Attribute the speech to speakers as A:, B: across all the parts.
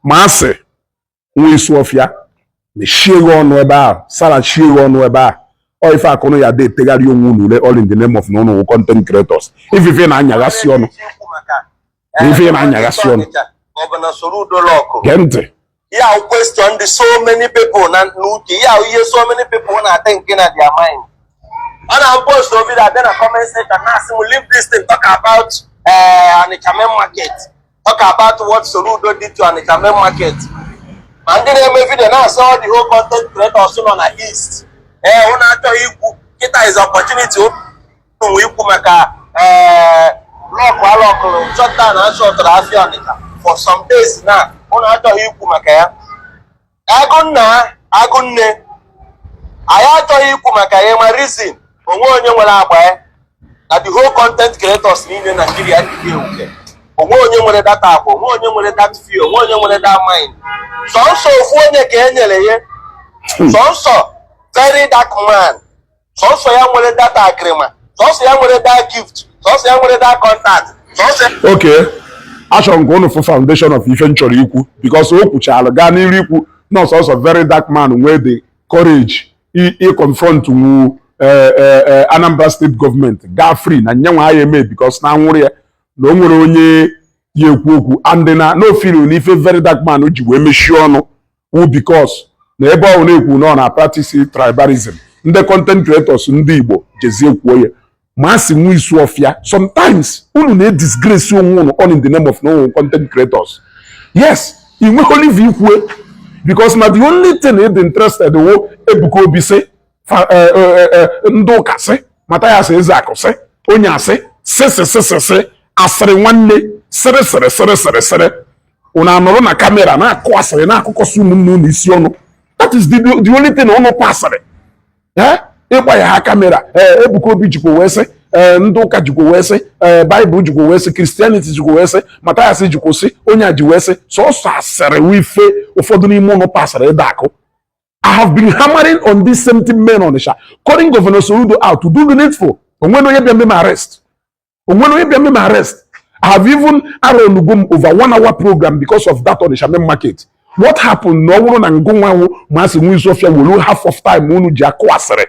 A: Ma asị nwa isi ọfịa mechie gị ọnụ ebe ahụ, sarachie gị ọnụ ebe ahụ. Ọ ife akụnụ ya dị etegharị onwe unu ule, all in the name of na unu wụ content creators. Ife na-anyaghasị ọnụ na ife na-anyaghasị ọnụ.
B: Gọvanọ Soludo lọkụ
A: Gee ntị.
B: Ya wụ question dị so many people na n'uche ya wụ ihe so many people na-think na their mind. Ọ na post video, abịa na comment section na-asị m, "Leave this thing, talk about Onitsha Main Market, talk about what Soludo did to Onitsha Main Market." Ma ndị na-eme video na-asị all the whole content creators nọ na east, ee, ụnụ achọghị ikwu. Kịta is opportunity ụmụ ikwu maka ee lock alọkụrụ, shutdown a shọtụrụ afịa Ọnịcha for some days na ụnụ achọghị ikwu maka ya. Agụnna, agụnne, anyị achọghị ikwu maka ya. Ma reason onwe onye nwere agba ya na the whole content creators niile Nigeria dị ewuke, onwe onye nwere data agba, onwe onye nwere that feel, onwe onye nwere that mind. Sọnsọ ofu onye ka e nyere ya, sọnsọ very dark man, sọnsọ ya nwere data agrima, sọnsọ ya nwere that gift, sọnsọ ya nwere that contact, sọnsọ.
A: Okay, achọrọ m ka unu fụ foundation of ife m chọrọ ikwu, because o kwuchalụ gaa n'iru ikwu na ọsọsọ very dark man nwee the courage i confront wu Anambra State government gaa free na nyenwa ya eme, because na anwụrụ ya na o nwere onye ya ekwu okwu, and na no feel na ife very dark man ji wee mechie ọnụ wụ because na ebe ọ na-ekwu na ọ na practice tribalism, ndị content creators ndị Igbo jezie kwuo ya. Ma a sị nwa isu ọfịa, sometimes unu na-edisgrace onwe unu all in the name of no content creators. Yes, ị nweghị olive ikwue, because na the only thing ị dị interested wo Ebuka Obi sị, ndị ụka sị, Mathias Ezeakụ sị, onye asị sị sị sị sị sị asịrị nwanne sịrị sịrị sịrị sịrị sịrị. Unu anọrọ na camera na-akụ asịrị, na-akụkọsị ụmụnne unu isi ọnụ. That is the only thing unu pasịrị. Ee, ịgba ya ha camera. Ee, Ebuka Obi jikwa wee sị, ee, ndị ụka jikwa wee sị, ee, Baịbụl jikwa wee sị, Christianity jikwa wee sị, Mathias jikwa sị, onye a ji wee sị. Sọsọ asịrị wụ ife ụfọdụ n'ime ụnụ pasịrị ịda akụ. I have been hammering on this same thing, men Onitsha, calling Governor Soludo out to do the needful. Onwere onye bịa mme arrest. Onwere onye bịa mme arrest. I have even arọnugo m over one hour program because of that Onitsha Main Market. What happened na ọ bụrụ na ngụ nwanwụ ma asị nwa Isuofia were half of time unu ji akụ asịrị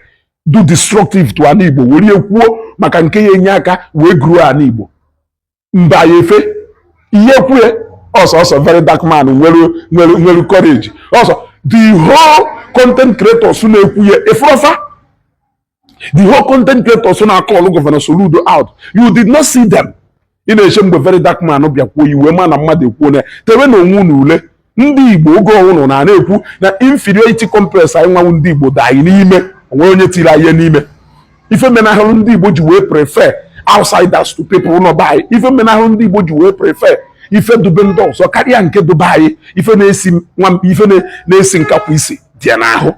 A: do destructive to ala Igbo, were kwuo maka nke ya enye aka wee grow ala Igbo mba ya efe ihe kwue. Ọsọ ọsọ very dark man nwere courage. Ọsọ the whole content creators na-ekwu ya efurofa, the whole content creators na-akọlụ Governor Soludo out, you did not see them. Ị na-eche mgbe very dark man bịa kwuo iwe ma na mmadụ ekwuo na tewe na onwe unu ule. Ndị Igbo, oge ọnwụnụ na na-ekwu na inferiority complex anyị nwanwu ndị Igbo dị anyị n'ime. Onwe onye tiri anyị n'ime ife menahụrụ ndị Igbo ji wee prefer outsiders to people nọ be anyị. Ife menahụrụ ndị Igbo ji wee prefer ife dube ndị ọzọ karịa nke dube anyị. Ife na-esi nwa, ife na-esi nkakwu isi dị ya n'ahụ,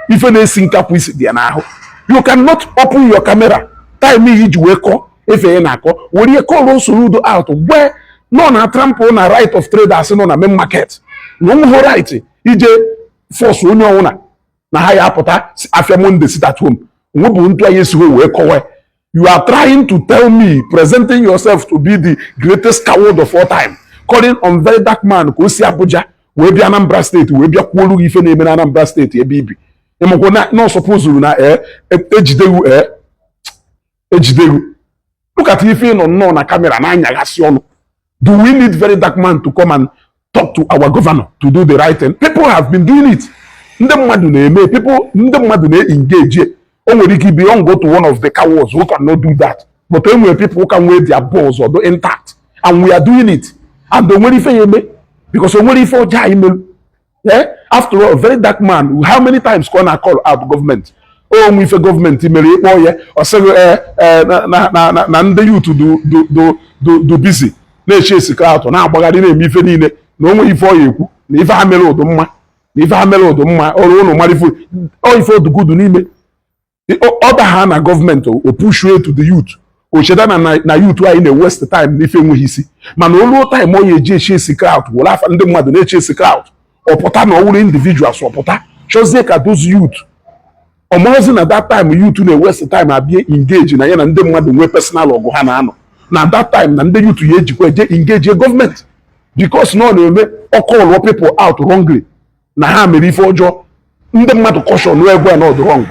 A: ife na-esi nkakwu isi dị ya n'ahụ. You cannot open your camera time iyi ji wee kọọ efe ị na-akọ, were ihe call Soludo out gwe nọ na trample na right of traders nọ na main market, na onweghị right ije force onye ọnwụna na ha ya apụta afịa Monday, sit at home. Nwebụ ntụ anyị esighị wee kọwa. You are trying to tell me, presenting yourself to be the greatest coward of all time, calling on very dark man ka o si Abuja wee bịa Anambra Steeti wee bịa kwuolu gị ife na-eme na Anambra Steeti ebe ibi. Ịmakwa na nọọsụ pụzuru na ee ejidegwu, ee, ejidegwu. Look at ife ị nọ nnọọ na camera na-anyaghasị ọnụ. Do we need very dark man to come and talk to our governor to do the right thing? People have been doing it. Ndị mmadụ na-eme, people, ndị mmadụ na-engage. O nwere ike belong go to one of the cowards who cannot do that, but e nwere people who can wear their balls or do intact, and we are doing it, and o nwere ife ya eme, because o nwere ife ọjọọ anyị merụ. Yeah? After all, very dark man, how many times ka ọ na-call out government? O nwe ife gọọmenti mere ịkpọ ya, ọ sịghị ee na ndị youth du busy na-eche esi atụ na-agbagharị na-eme ife niile, na o nweghị ife ọ ya ekwu na ife ha mere ụdụ mma, na ife ha mere ụdụ mma ọrụ ụnụ mara ife ọ ife odugudu n'ime ọ ha na gọọmenti o pushue to the youth. O cheta na youth anyị na-waste time n'ife enweghị isi, mana oluo time ọ ya eji eche esi crowd were afa ndị mmadụ na-eche esi crowd ọpụta na ọwụrụ individuals ọpụta chọzie ka those youth ọmọzi na that time youth na-waste time abịa engage na ya na ndị mmadụ nwee personal ọgụ ha na-anọ na that time na ndị youth ya ejikwa eje engage gọọmenti. Because na ọ na-eme ọ call people out wrongly na ha mere ife ọjọọ, ndị mmadụ caution egwe na ọdụ wrong.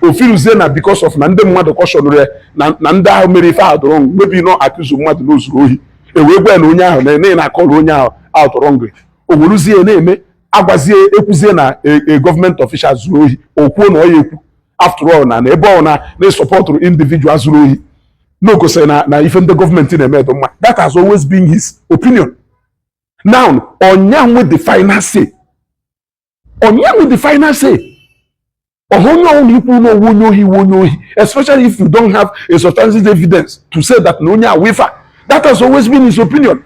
A: O feelzie na because of na ndị mmadụ caution ya na ndị ahụ mere ife ahụ dị wrong, maybe nọ accuse mmadụ na o zuru ohi, e wee gwa ya na onye ahụ na na-acallụ onye ahụ out wrongly, o weruzie na-eme agwazie ekwuzie na a government official zuru ohi, o kwuo na ọ ya ekwu. After all, na ebe ọ na na-esupportụrụ individual zuru ohi na o gosiri na ife ndị gọọmenti na-eme dị mma. That has always been his opinion. Now, onya nwe the final say, onya nwe the final say. Ọha onye ọbụla ikwu na owu onye ohi iwu onye ohi, especially if you don't have a substantive evidence to say that na onye a wifa. That has always been his opinion.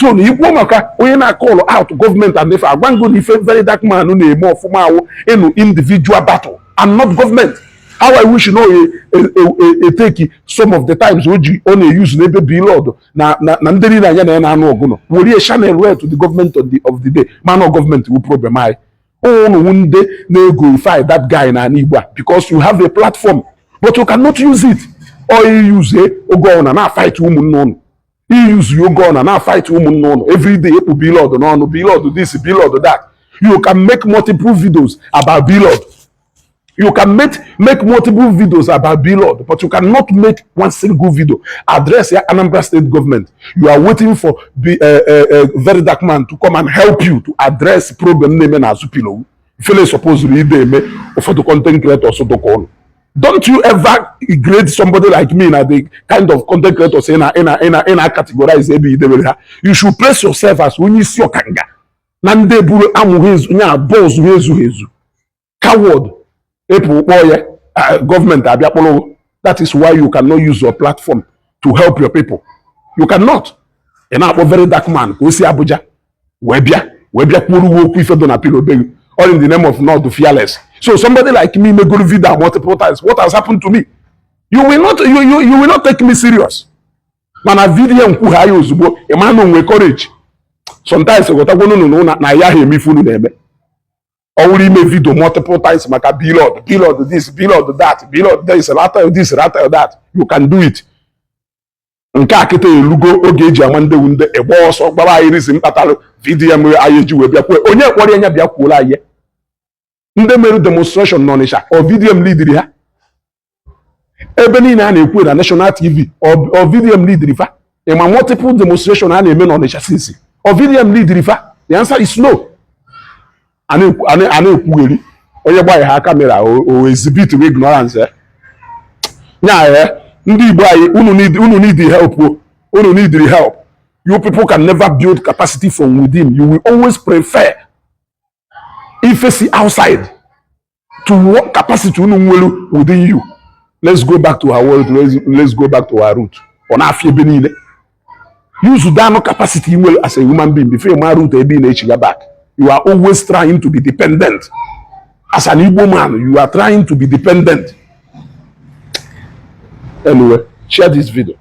A: So na ikwu maka onye na-acallụ out gọọmenti and ife agwa ngo na ife Very Dark Man na-eme ọfụma awụ ịnụ individual battle and not government. How I wish know a take some of the times o ji ọ na-use n'ebe Blord na ndị niile anya na ya na-anụ ọgụ nọ were channel well to the government of the day. Mana gọọmenti wu problem anyị. Ụnụ ndị na-eglorify that guy na Igbo a because you have a platform, but you cannot use it. Or you use oge ọna na fight ụmụnne ụnụ, use oge ọna na fight ụmụnne ụnụ every day, ekpu Blord n'ọnụ, Blord this, Blord that. You can make multiple videos about Blord. You can make multiple videos about Blord, but you cannot make one single video address ya Anambra State government. You are waiting for the Very Dark Man to come and help you to address problem na-eme n'azụ pillow. Fele suppose ide eme ụfọdụ content creators dụka ụnụ. Don't you ever grade somebody like me na the kind of content creators ị na categorize ebe idebere ha. You should place yourself as onye isi ọkanga na ndị buru amụghị ezu nya bọọsụ ha ezughị ezu, coward. Ịpụ kpọọ ya gọọmenti abịa kpọrọ. That is why you cannot use your platform to help your people. You cannot. Ị na-akpọ Very Dark Man ka o si Abuja wee bịa kwuoro uwe okwu ife dị na pillow be gị, all in the name of not fearless. So somebody like me megoro video multiple times, what has happened to me? You will not take me serious. Mana video nkwugha ya ozugbo, ị ma na onwe courage. Sometimes ghọtakwunu na ya ha eme ife unu na-eme. Ọ wụrụ ime video multiple times maka Blord, Blord this, Blord that, Blord this, ratel this, ratel that, you can do it. Nke a kịta elugo oge eji ama ndị ndị ịgba ọsọ gbara anyị reason mkpatalụ video mere anyị eji wee bịa kwuo. Onye kpọrọ ya bịa kwuola anyị? Ndị mere demonstration n'Ọnịsha, ọ VDM leadiri ha? Ebe niile a na-ekwu na national TV, ọ VDM leadiri fa? Ịma multiple demonstration a na-eme n'Ọnịsha since, ọ VDM leadiri fa? The answer is no. A na-ekwugheri onye gbanye ha camera, o exhibit ignorance ya nya ya. Ndị Igbo anyị, unu need help o, unu need help. You people can never build capacity from within. You will always prefer ife si outside to what capacity unu nwere within you. Let's go back to our world. Let's go back to our root. Ọ na-afịa ebe niile. Use that capacity you nwere as a human being before you ma root ebe ị na-echiga back. You are always trying to be dependent. As an Igbo man, you are trying to be dependent. Anyway, share this video.